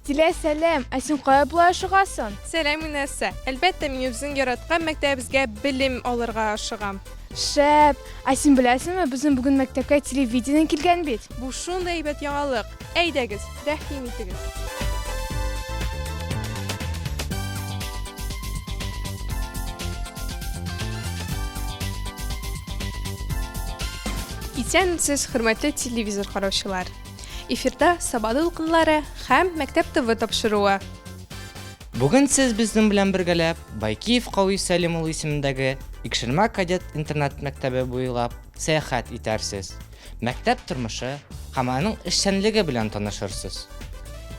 Дилә, сәлам! Ә син кая болай ашыгасың? Сәлам, Инесса! Әлбәттә, мин үзебезнең яраткан мәктәбебезгә белем алырга ашыгам. Шәп! Ә син беләсеңме, безнең бүген мәктәпкә телевидение килгән бит. Бу шундый әйбәт яңалык! Әйдәгез, рәхим итегез! Исәнмесез, хөрмәтле телевизор караучылар! Эфирда Саба дулкыннары һәм Мәктәп ТВ тапшыруы. Бүген сез безнең белән бергәләп Байкиев Кави Сәлим улы исемендәге Икшермә кадет интернат мәктәбе буйлап сәяхәт итәрсез. Мәктәп тормышы һәм аның эшчәнлеге белән танышырсыз.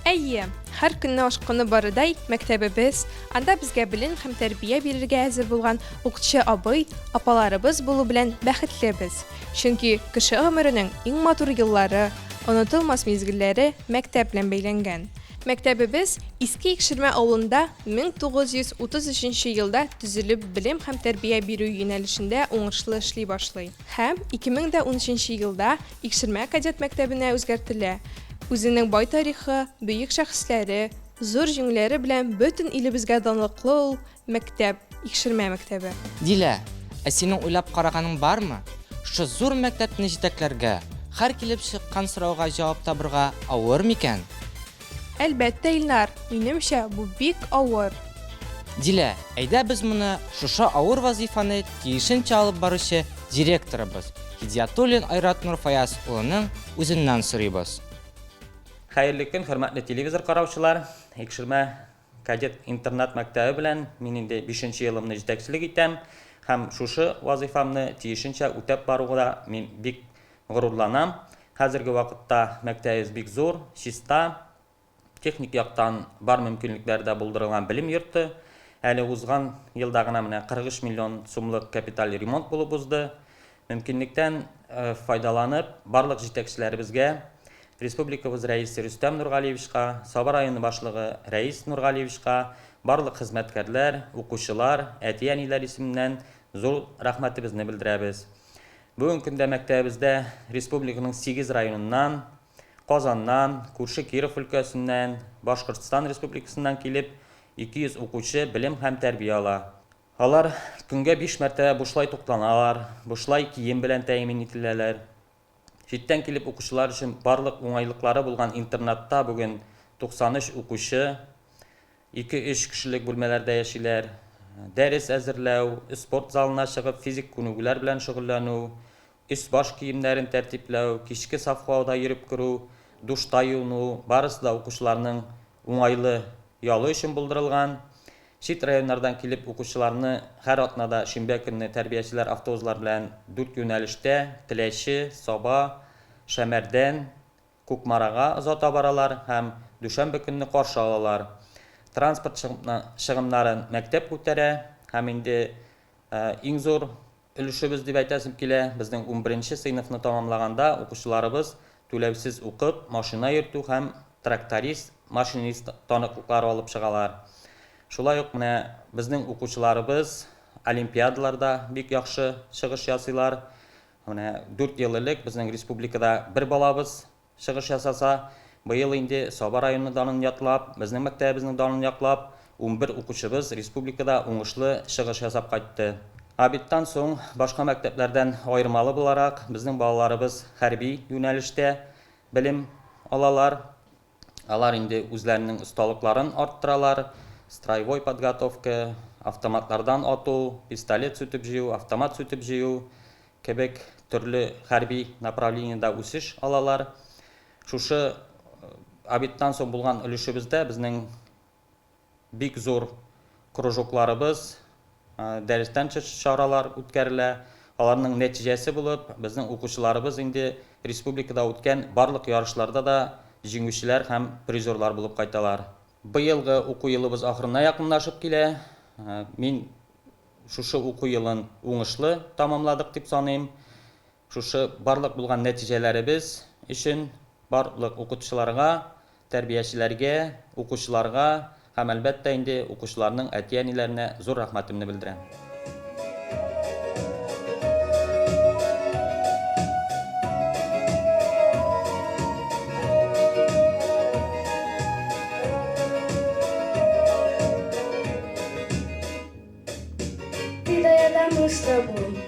Әйе, һәр көнне ашкынып барыдай мәктәбебез, анда безгә белем һәм тәрбия бирергә әзер булган укытучы абый, апаларыбыз булу белән бәхетле без. Чөнки кеше гомеренең иң матур еллары, онытылмас мизгелләре мәктәп белән бәйләнгән. Мәктәбебез Иске Икшермә авылында 1933 нче елда төзелеп белем һәм тәрбия бирү юнәлешендә уңышлы эшли башлый һәм 2013 нче елда Икшермә кадет мәктәбенә үзгәртелә. Үзенең бай тарихы, бөек шәхесләре, зур җиңүләре белән бөтен илебезгә данлыклы ул Мәктәп, Икшермә мәктәбе. Дилә, ә синең уйлап караганың бармы, шушы зур мәктәпне җитәкләргә, һәр килеп чыккан сорауга җавап табырга авыр микән? Әлбәттә, Илнар, минемчә, бу бик авыр. Дилә, әйдә без моны шушы авыр вазыйфаны тиешенчә алып баручы директорыбыз Һидиятуллин Айрат Нурфаяз улының үзеннән сорыйбыз. Хәерле көн, хөрмәтле телевизор караучылар! Икшермә Кадет интернат мәктәбе белән мин инде бишенче елымны җитәкчелек итәм һәм шушы вазыйфамны тиешенчә үтәп баруга мин бик горурланам. Хәзерге вакытта мәктәбебез бик зур, чиста, техник яктан бар мөмкинлекләр дә булдырылган белем йорты. Әле узган елда гына менә 43 миллион сумлык капиталь ремонт булып узды. Мөмкинлектән файдаланып, барлык җитәкчеләребезгә, республикабыз Рәисе Рөстәм Нургалиевичка, Саба районы башлыгы Рәис Нургалиевичка, барлык хезмәткәрләр, укучылар, әти-әниләр исеменнән зур рәхмәтебезне белдерәбез. Бүгенге көндә мәктәбебездә республиканың сигез районыннан, Казаннан, күрше Киров өлкәсеннән, Башкортстан Республикасыннан килеп, 200 укучы белем һәм тәрбия ала. Алар көнгә биш мәртәбә бушлай тукланалар, бушлай кием белән тәэмин ителәләр. Читтән килеп укучылар өчен барлык уңайлыклары булган интернатта бүген 93 укучы ике-өч кешелек бүлмәләрдә яшиләр. Дәрес әзерләү, спорт залына чыгып физик күнегүләр белән шөгыльләнү, өс-баш киемнәрен тәртипләү, кичке саф һавада йөреп керү, душта юыну, барысы да укучыларның уңайлы ялы өчен булдырылган. Чит районнардан килеп укучыларны һәр атнада шимбә көнне тәрбиячеләр автобуслар белән дүрт юнәлештә, Теләче, Саба, Шәмәрдән, Кукмарага озата баралар һәм дүшәмбе көнне каршы алалар. Транспорт чыгымнарын мәктәп күтәрә һәм инде иң зур Өлешебез дип әйтәсем килә, безнең унберенче сыйныфны тәмамлаганда укучыларыбыз түләүсез укып, машина йөртү һәм тракторист, машинист таныклыклары алып чыгалар. Шулай ук менә безнең укучыларыбыз олимпиадаларда бик яхшы чыгыш ясыйлар. Менә дүрт ел элек безнең республикада бер балабыз Чыгыш ясаса, быел инде Саба районы данын ятлап, безнең мәктәбебезнең данын яклап, 11 укучыбыз республикада уңышлы чыгыш ясап кайтты. Обедтан соң, башка мәктәпләрдән аермалы буларак, безнең балаларыбыз хәрби юнәлештә белем алалар. Алар инде үзләренең осталыкларын арттыралар, строевой подготовка, автоматлардан ату, пистолет сүтеп җыю, автомат сүтеп җыю, Кебек төрле хәрби направлениедә үсеш алалар. Шушы обедтан соң булган өлешебездә безнең бик зур кружокларыбыз, дәрестән тыш чаралар үткәрелә. Аларның нәтиҗәсе булып, безнең укучыларыбыз инде республикада үткән барлык ярышларда да җиңүчеләр һәм призерлар булып кайталар. Быелгы уку елыбыз ахырына якынлашып килә. Мин Шушы уку елын уңышлы тәмамладык дип саныйм. Шушы барлык булган нәтиҗәләребез өчен барлык укытучыларга, тәрбиячеләргә, укучыларга һәм, әлбәттә инде, укучыларның әти-әниләренә зур рәхмәтемне белдерәм. мы с тобой.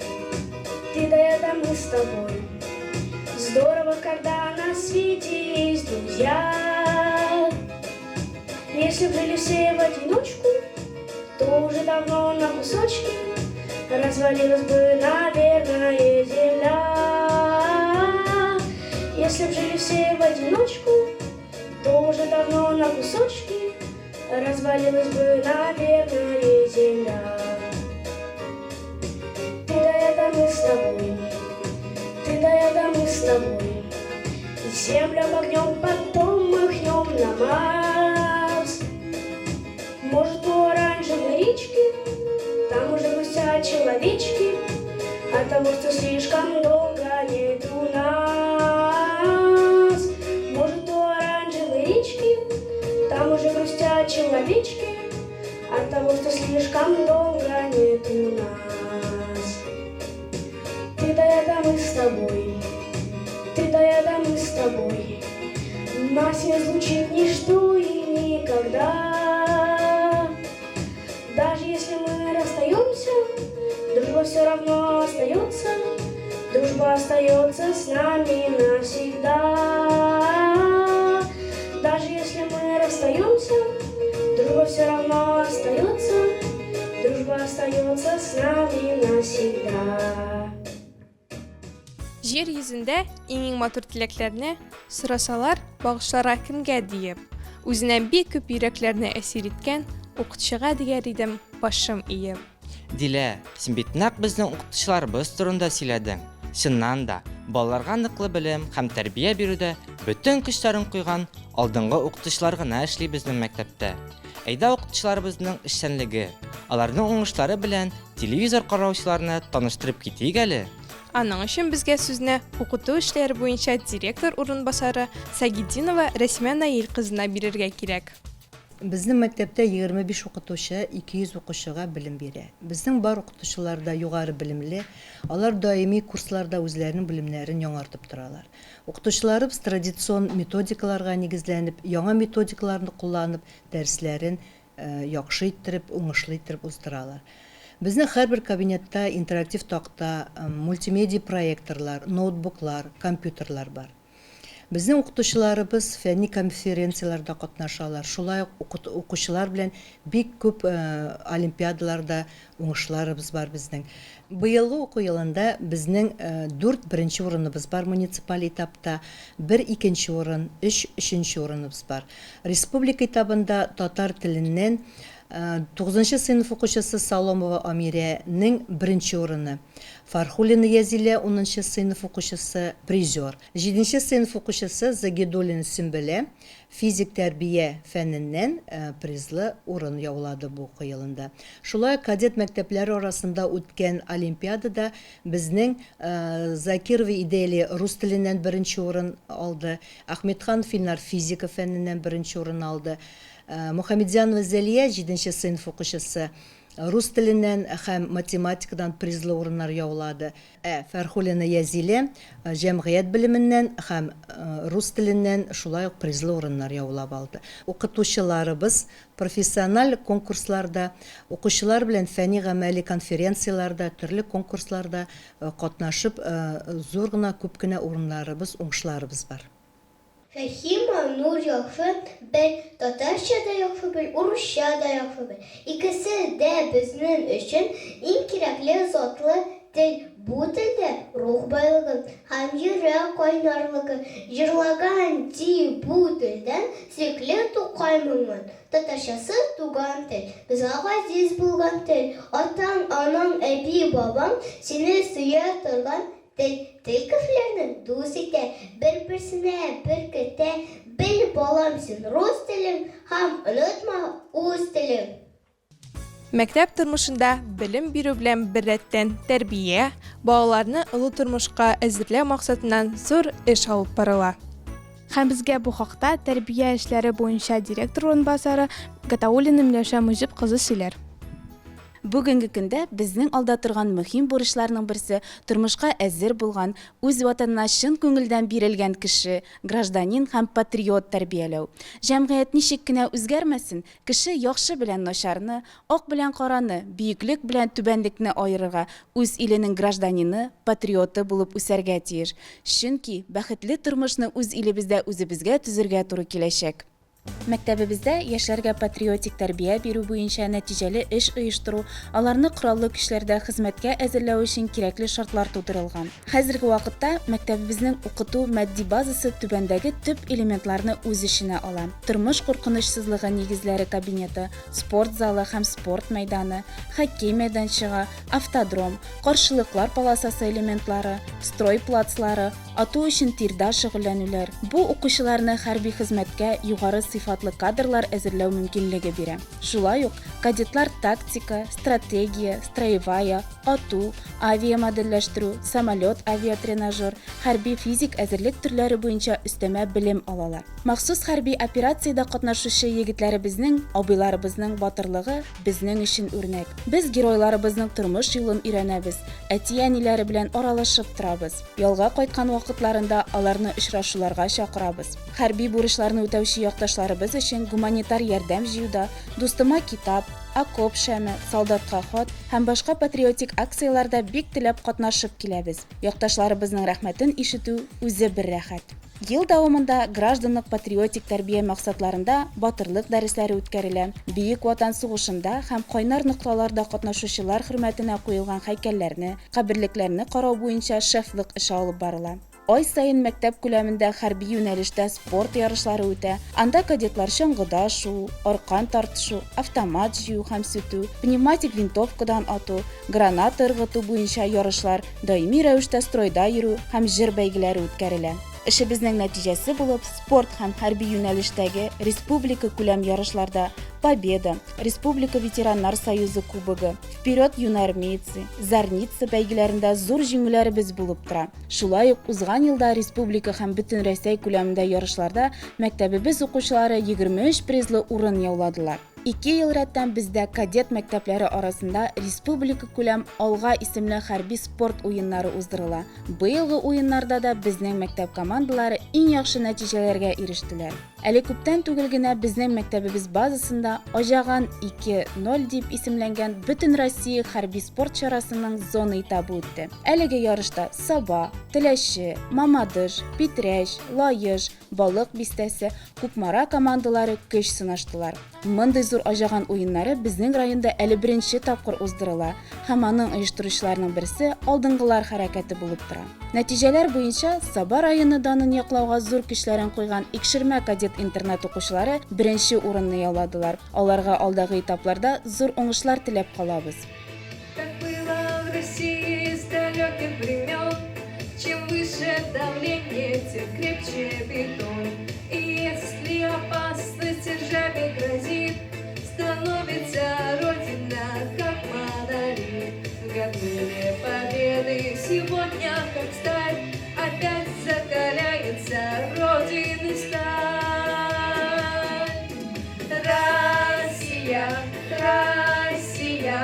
Ты да я, да мы с тобой. Здорово, когда на свете есть друзья. Если б жили все в одиночку, то уже давно на кусочки развалилась бы, наверное, земля. Если б жили все в одиночку, то уже давно на кусочки развалилась бы, наверное, земля. Ты да я, да мы с тобой, ты да я, да мы с тобой. Землю обогнем, потом махнем на Марс. Может, у оранжевой речки, там уже грустят человечки, от того, что слишком долго нет у нас. Может, у оранжевой речки, там уже грустят человечки, от того, что слишком долго нет у нас. Ты да я, да мы с тобой, ты да я, да мы с тобой. Нас не разлучит ничто и никогда. Даже если мы расстаемся, дружба все равно остается, дружба остается с нами навсегда. Даже если мы расстаемся, дружба все равно остается, дружба остается с нами навсегда. Җир йөзендә иң-иң матур теләкләрне сорасалар, багышларга кемгә диеп, үзенә бик күп йөрәкләрне әсир иткән укытучыга дияр идем, башым иеп. Дилә, син бит нәкъ безнең укытучыларыбыз турында сөйләдең. Чыннан да, балаларга ныклы белем һәм тәрбия бирүдә бөтен көчләрен куйган алдынгы укытучылар гына эшли безнең мәктәптә. Әйдә укытучыларыбызның эшчәнлеге, аларның уңышлары белән телевизор караучыларны таныштырып китик әле. Аның өчен безгә сүзне укыту эшләре буенча директор урынбасары Сагитдинова Рәсимә Наил кызына бирергә кирәк. Безнең мәктәптә 25 укытучы 200 укучыга белем бирә. Безнең бар укытучылар да югары белемле, алар даими курсларда үзләренең белемнәрен яңартып торалар. Укытучыларыбыз традицион методикаларга нигезләнеп, яңа методикаларны кулланып, дәресләрен яхшы иттереп, уңышлы иттереп уздыралар. Безнең һәрбер кабинетта интерактив такта, мультимедиа проекторлар, ноутбуклар, компьютерлар бар. Безнең укытучыларыбыз фәнни конференцияләрдә катнашалар, шулай ук укучылар белән бик күп олимпиадаларда уңышларыбыз бар безнең. Быелгы уку елында безнең дүрт беренче урыныбыз бар муниципаль этапта, бер икенче урын, өч өченче урыныбыз бар. Республика этабында татар теленнән тугызынчы сыйныф укучысы Соломова Амирәнең беренче урыны, Фархуллина Язилә унынчы сыйныф укучысы, призер. Җиденче сыйныф укучысы Загидуллина Сөмбелә физик тәрбия фәненнән призлы урын яулады бу уку елында. Шулай ук кадет мәктәпләре арасында үткән олимпиадада безнең Закирова Иделия рус теленнән беренче урын алды, Ахметханов Илнар физика фәненнән беренче урын алды. Мухаметзянова Зәлия җиденче сыйныф укучысы рус теленнән һәм математикадан призлы урыннар яулады. Ә Фәрхуллина Язилә җәмгыять белеменнән һәм рус теленнән шулай ук призлы урыннар яулап алды. Укытучыларыбыз профессиональ конкурсларда, укучылар белән фәнни-гамәли конференцияләрдә, төрле конкурсларда катнашып, зур гына, күп кенә урыннарыбыз, уңышларыбыз бар. Фәһима Нур яхшы бел, татарча да яхшы бел, урысча да яхшы бел. Икесе дә безнең өчен иң кирәкле затлы тел. Бу телдә рух байлыгы һәм йөрәк кайнарлыгы җырлаган ди бу телдән сөекле Тукай моңын. Татарчасы туган тел, безгә газиз булган тел, атаң, анаң, әби, бабаң сине сөя торган Тел, тел кешеләрне дус итә, бер-берсенә беркетә. Бел, балам, син рус телен һәм онытма үз телең. Мәктәп тормышында белем бирү белән беррәттән тәрбия, балаларны олы тормышка әзерләү максатыннан зур эш алып барыла. Һәм безгә бу хакта тәрбия эшләре буенча директор урынбасары Гатауллина Миләүшә Мөҗип кызы сөйләр. Бүгенге көндә безнең алда торган мөһим бурычларның берсе, тормышка әзер булган, үз Ватанына чын күңелдән бирелгән кеше, гражданин һәм патриот тәрбияләү. Җәмгыять ничек кенә үзгәрмәсен, кеше яхшы белән начарны, ак белән караны, бөеклек белән түбәнлекне аерырга, үз иленең гражданины, патриоты булып үсәргә тиеш. Чөнки бәхетле тормышны үз илебездә үзебезгә төзергә туры киләчәк. Мәктәбебездә яшьләргә патриотик тәрбия бирү буенча нәтиҗәле эш оештыру, аларны Кораллы Көчләрдә хезмәткә әзерләү өчен кирәкле шартлар тудырылган. Хәзерге вакытта мәктәбебезнең укыту-матди базасы түбәндәге төп элементларны үз эченә ала, тормыш куркынычсызлыгы нигезләре кабинеты, спорт залы һәм спорт мәйданы, хоккей мәйданчыгы, автодром, каршылыклар полосасы элементлары, строй плацлары, Ату өчен тирда шөгыльләнүләр, бу укучыларны хәрби хезмәткә югары сыйфатлы кадрлар әзерләү мөмкинлеге бирә. Шулай ук кадетлар тактика, стратегия, строевая, ату, авиамодельләштерү, самолет авиатренажер, хәрби физик әзерлек төрләре буенча өстәмә белем алалар. Махсус хәрби операциядә катнашучы егетләребезнең, абыйларыбызның батырлыгы безнең өчен үрнәк. Без геройларыбызның тормыш юлын өйрәнәбез, әти-әниләре белән аралашып торабыз. Ялга кайткан вакытларында аларны очрашуларга чакырабыз. Хәрби бурычларны үтәүче якташларыбыз өчен гуманитар ярдәм җыюда, Дустыма китап, Окоп шәме, Солдатка хат һәм башка патриотик акцияләрдә бик теләп катнашып киләбез. Якташларыбызның рәхмәтен ишетү үзе бер рәхәт. Ел дәвамында гражданлык-патриотик тәрбия максатларында батырлык дәресләре үткәрелә, Бөек Ватан сугышында һәм кайнар нокталарда катнашучылар хөрмәтенә куелган һәйкәлләрне, каберлекләрне карау буенча шефлык эше алып барыла. Ай саен мәктәп күләмендә хәрби юнәлештә спорт ярышлары үтә, анда кадетлар чаңгыда шуу, аркан тартышу, автомат җыю һәм сүтү, пневматик винтовкадан ату, граната ыргыту буенча ярышлар, даими рәвештә стройда йөрү һәм җыр бәйгеләре үткәрелә. Эшебезнең нәтиҗәсе булып, спорт һәм хәрби юнәлештәге республикакүләм ярышларда Победа, Республика ветераннар союзы кубогы, Вперед, юнармейцы, Зарница бәйгеләрендә зур җиңүләребез булып тора. Шулай ук узган елда республика һәм бөтенрәсәй күләмендә ярышларда мәктәбебез укучылары 23 призлы урын яуладылар. Ике ел рәттән бездә кадет мәктәпләре арасында республикакүләм Алга исемле хәрби-спорт уеннары уздырыла. Быелгы уеннарда да безнең мәктәп командалары иң яхшы нәтиҗәләргә ирештеләр. Әле күптән түгел генә безнең мәктәбебез базасында Аҗаган 2, 0 дип исемләнгән Бөтенроссия хәрби-спорт чарасының зона этабы үтте. Әлеге ярышта Саба, Теләче, Мамадыш, Питрәч, Лаеш, Балык Бистәсе, Кукмара командалары көч сынаштылар. Мондый зур Аҗаган уеннары безнең районда әле беренче тапкыр уздырыла һәм аның оештыручыларының берсе Алдынгылар хәрәкәте булып тора. Нәтиҗәләр буенча, Саба районы данын яклауга зур көчләрен куйган Икшермә кадет интернат укучылары беренче урынны яуладылар. Аларга алдагы этапларда зур уңышлар теләп калабыз. Так было в России с далеких времен. Чем выше давление, тем крепче бетон. И если опасность державе грозит, Становится Родина, как монолит. Годные победы сегодня, как сталь, Опять закаляется Родины сталь. Россия, Россия,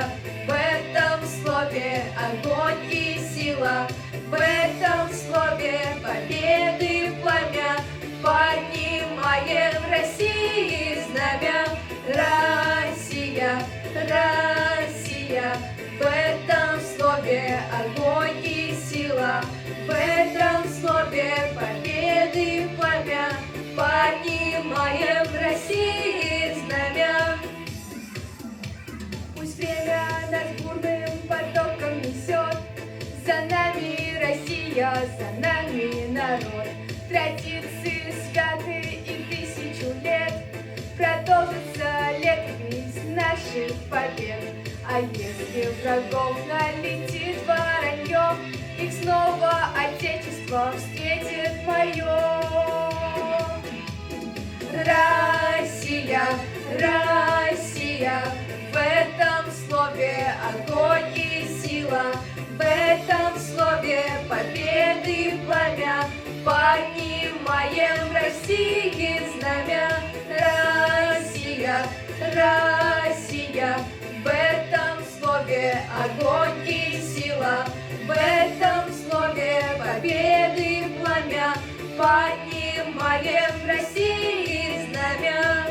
в этом слове огонь и сила, В этом слове победы пламя. Поднимаем России знамя. Россия, Россия, в этом слове огонь и сила, В этом слове победы пламя. Поднимаем России знамя. Пусть время нас бурным потоком несет, За нами Россия, за нами народ. Традиции святы и тысячу лет Продолжится летопись наших побед. А если врагов налетит воронье, Их снова Отечество встретит мое. Россия, Россия, в этом слове огонь и сила, В этом слове победы пламя. Поднимаем России знамя. Россия, Россия, в этом слове. Поднимаем России знамя.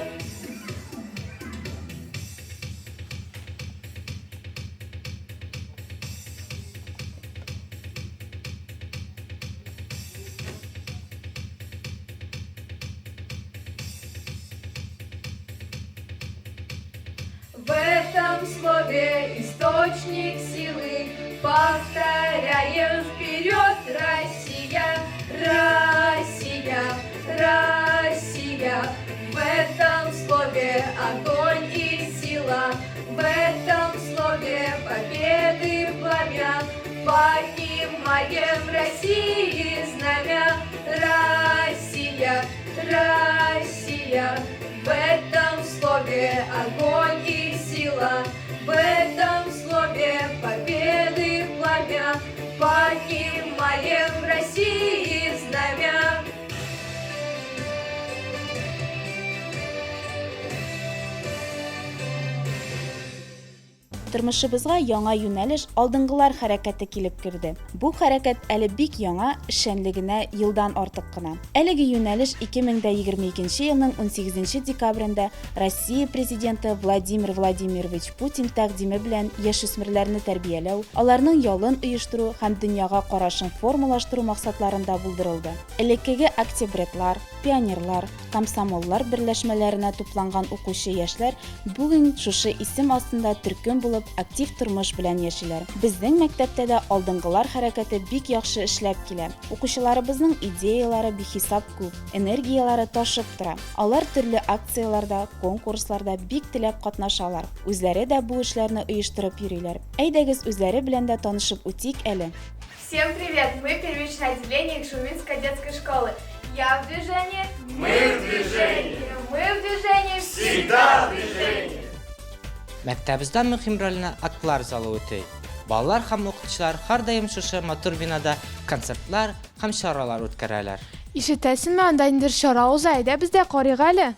В этом слове источник силы. Повторяем вперед, Россия, Россия, Россия. В этом слове огонь и сила, в этом слове победы пламя. Поднимаем России знамя, Россия, Россия. В этом слове огонь и сила, в этом слове победы пламя. Поднимаем России знамя. Тормышыбызга яңа юнәлеш Алдынгылар хәрәкәте килеп керде. Бу хәрәкәт әле бик яңа, эшчәнлегенә елдан артык кына. Әлеге юнәлеш 2022 елның унсигезенче декабрендә Россия Президенты Владимир Владимирович Путин тәкъдиме белән яшүсмерләрне тәрбияләү, аларның ялын оештыру һәм дөньяга карашын формалаштыру максатларында булдырылды. Элеккеге октябретлар, пионерлар, комсомоллар берләшмәләренә тупланган укучы яшьләр бүген шушы исем астында төркем булып актив тормыш белән яшиләр. Безнең мәктәптә дә Алдынгылар хәрәкәте бик яхшы эшләп килә. Укучыларыбызның идеялары бихисап күп, энергияләре ташып тора. Алар төрле акцияләрдә, конкурсларда бик теләп катнашалар, үзләре дә бу эшләрне оештырып йөриләр. Әйдәгез үзләре белән дә танышып үтик әле. Всем привет! Мы первичное отделение Шуминской детской школы. Я в движении. Мы в движении. Мы в движении. Всегда в движении. Мәктәбебездә мөһим рольне актлар залы үти. Балалар һәм укытучылар һәрдаим шушы матур бинада концертлар һәм чаралар үткәрәләр. Ишетәсеңме, анда ниндидер чара уза, әйдә без дә карыйк әле.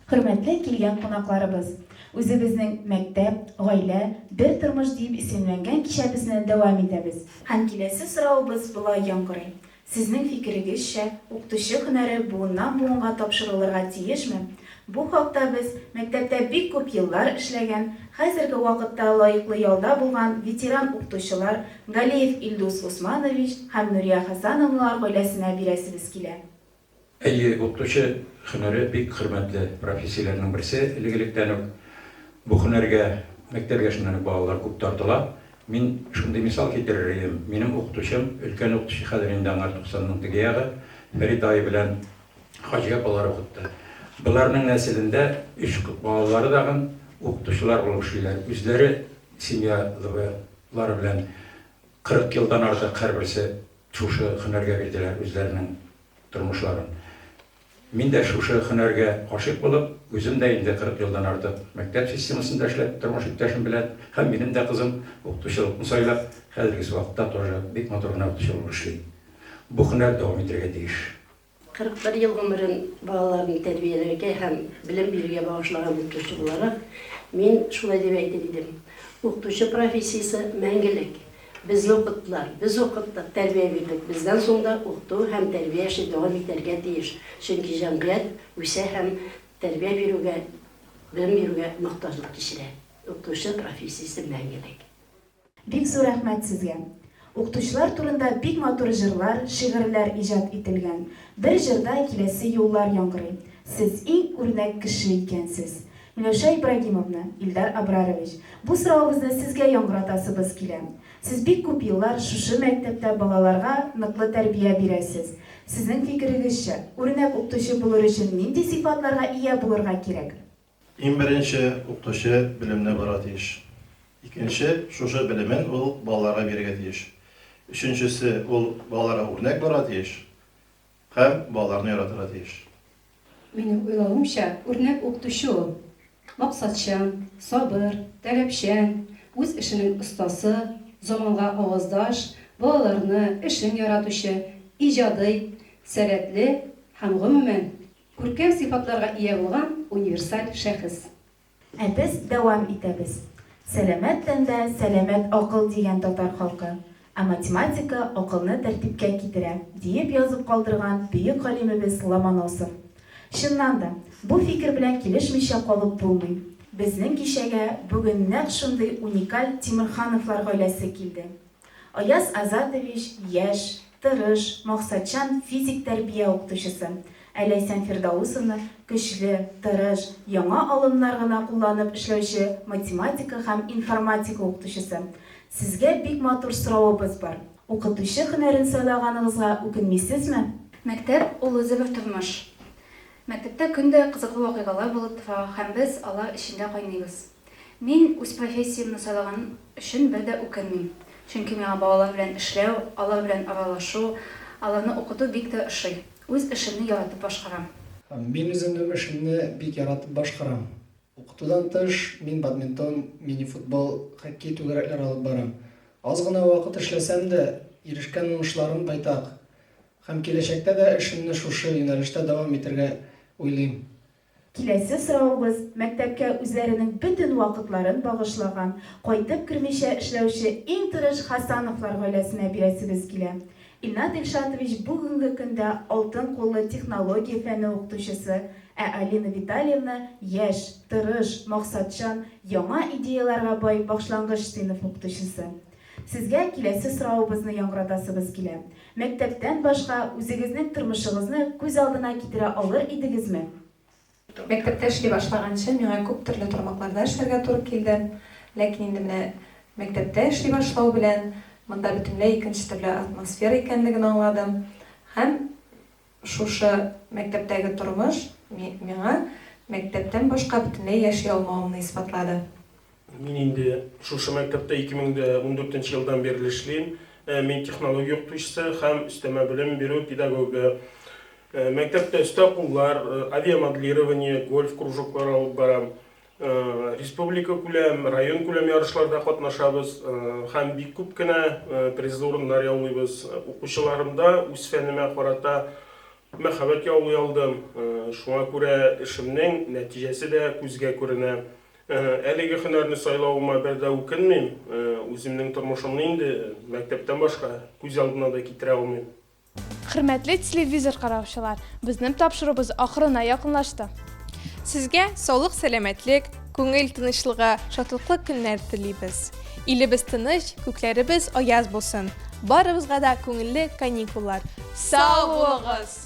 Хөрмәтле килгән кунакларыбыз! Үзебезнең Мәктәп, гаилә, бер тормыш диеп исемләнгән кичәбезне дәвам итәбез. Һәм киләсе соравыбыз болай яңгырый, Сезнең фикерегезчә, укытучы һөнәре буыннан-буынга тапшырылырга тиешме? Бу хакта без, мәктәптә бик күп еллар эшләгән, хәзерге вакытта лаеклы ялда булган ветеран укытучылар Галиев Илдус Усманович һәм Нурия Хәсәновналар гаиләсенә бирәсебез килә. Әйе, укытучы һөнәре бик хөрмәтле профессияләрнең берсе. Элек-электән үк бу һөнәргә мәктәп яшеннән үк балалар күп тартыла. Мин шундый мисал китерер идем. Минем укытучым, өлкән укытучы, хәзер инде аңа туксанның теге ягы, Фәрит агай белән Хаҗия апалар укытты. Боларның нәселендә өч балалары дагын укытучылар булып эшлиләр. Үзләре семьялары белән 40 елдан артык һәрберсе шушы һөнәргә бирделәр үзләренең тормышларын. Мин дә шушы һөнәргә гашыйк булып, үзем дә инде 40 елдан артык мәктәп системасында эшләп, тормыш иптәшем белән һәм минем дә кызым укытучылыкны сайлап, хәзергесе вакытта тоже бик матур гына укытучы булып эшли. Бу һөнәр дәвам итәргә тиеш. 41 ел гомерен балаларны тәрбияләргә һәм белем бирергә багышлаган укытучы буларак, мин шулай дип әйтер идем, укытучы профессиясе мәңгелек. Безне укыттылар, без укыттык, тәрбия бирдек, бездән соң да укыту һәм тәрбия эше дәвам итәргә тиеш, чөнки җәмгыять үсә һәм тәрбия бирүгә, белем бирүгә мохтаҗлык кичерә. Укытучы профессиясе мәңгелек. Бик зур рәхмәт сезгә. Укытучылар турында бик матур җырлар, шигырьләр иҗат ителгән. Бер җырда киләсе юллар яңгырый, Сез иң үрнәк кеше икәнсез. Миләүшә Ибрагимовна, Илдар Абрарович, бу соравыбызны сезгә яңгыратасыбыз килә. Сез бик күп еллар шушы мәктәптә балаларга ныклы тәрбия бирәсез. Сезнең фикерегезчә, үрнәк укытучы булыр өчен нинди сыйфатларга ия булырга кирәк? Иң беренче, укытучы белемле булырга тиеш. Икенче, шушы белемен ул балаларга бирергә тиеш. Өченчесе, ул балаларга үрнәк булырга тиеш. Һәм балаларны яратырга тиеш. Минем уйлавымча, үрнәк укытучы ул, максатчан, сабыр, таләпчән, үз эшенең остасы, заманга аваздаш, балаларны, эшен яратучы, иҗадый, сәләтле һәм, гомумән, күркәм сыйфатларга ия булган универсаль шәхес. Ә без дәвам итәбез. Сәламәт тәндә, сәламәт акыл дигән татар халкы. Ә математика акылны тәртипкә китерә, диеп язып калдырган бөек галимебез Ломоносов. Чыннан да, бу фикер белән килешмичә калып булмый. Безнең кичәгә бүген нәкъ шундый уникаль Тимерхановлар гаиләсе килде. Аяз Азатович, яшь, тырыш, максатчан физик тәрбия укытучысы, ә Ләйсән Фирдаусовна, көчле, тырыш, яңа алымнар гына кулланып эшләүче математика һәм информатика укытучысы. Сезгә бик матур соравыбыз бар. Укытучы һөнәрен сайлаганыгызга үкенмисезме? Мәктәп, ул үзе бер тормыш. Мәктәптә көн дә кызыклы вакыйгалар булып тора һәм без алар эчендә кайныйбыз. Мин үз профессиямне сайлаган өчен бер дә үкенмим. Чөнки миңа балалар белән эшләү, алар белән аралашу, аларны укыту бик тә ошый. Үз эшемне яратып башкарам. Мин үземнең эшемне бик яратып башкарам. Укытудан тыш, мин бадминтон, мини-футбол, хоккей түгәрәкләре алып барам. Аз гына вакыт эшләсәм дә, ирешкән уңышларым байтак. Һәм киләчәктә дә эшемне шушы юнәлештә дәвам итәргә уйлыйм. Киләсе соравыбыз мәктәпкә үзләренең бөтен вакытларын багышлаган, кайтып кермичә эшләүче иң тырыш Хасановлар гаиләсенә бирәсебез килә. Илнат Илшатович бүгенге көндә алтын куллы технология фәне укытучысы, ә Алина Витальевна яшь, тырыш, максатчан, яңа идеяләргә бай башлангыч сыйныф укытучысы. Сезгә киләсе соравыбызны яңгыратасыбыз килә. Мәктәптән башка үзегезнең тормышыгызны күз алдына китерә алыр идегезме? Мәктәптә эшли башлаганчы, миңа күп төрле тармакларда эшләргә туры килде. Ләкин инде менә мәктәптә эшли башлау белән, монда бөтенләй икенче төрле атмосфера икәнлеген аңладым. Һәм Шушы мәктәптәге тормыш миңа мәктәптән башка бөтенләй яши алмавымны исбатлады. Мин инде шушы мәктәптә 2014 нче елдан бирле эшлим. Мин технология укытучысы һәм өстәмә белем бирү педагогы. Мәктәптә өстә куллар, авиамоделирование, гольф кружоклары алып барам. Республикакүләм, районкүләм ярышларда катнашабыз һәм бик күп кенә призлы урыннар яулыйбыз. Укучыларымда үз фәнемә карата мәхәббәт яулый алдым. Шуңа күрә эшемнең нәтиҗәсе дә күзгә күренә. Әлеге һөнәрне сайлавыма бер дә үкенмим. Үземнең тормышымны инде мәктәптән башка күз алдына да китерә алмыйм. Хөрмәтле телевизор караучылар, безнең тапшыруыбыз ахырына якынлашты. Сезгә саулык-сәламәтлек, күңел тынычлыгы, шатлыклы көннәр телибез. Илебез тыныч, күкләребез аяз булсын. Барыбызга да күңелле каникуллар. Сау булыгыз!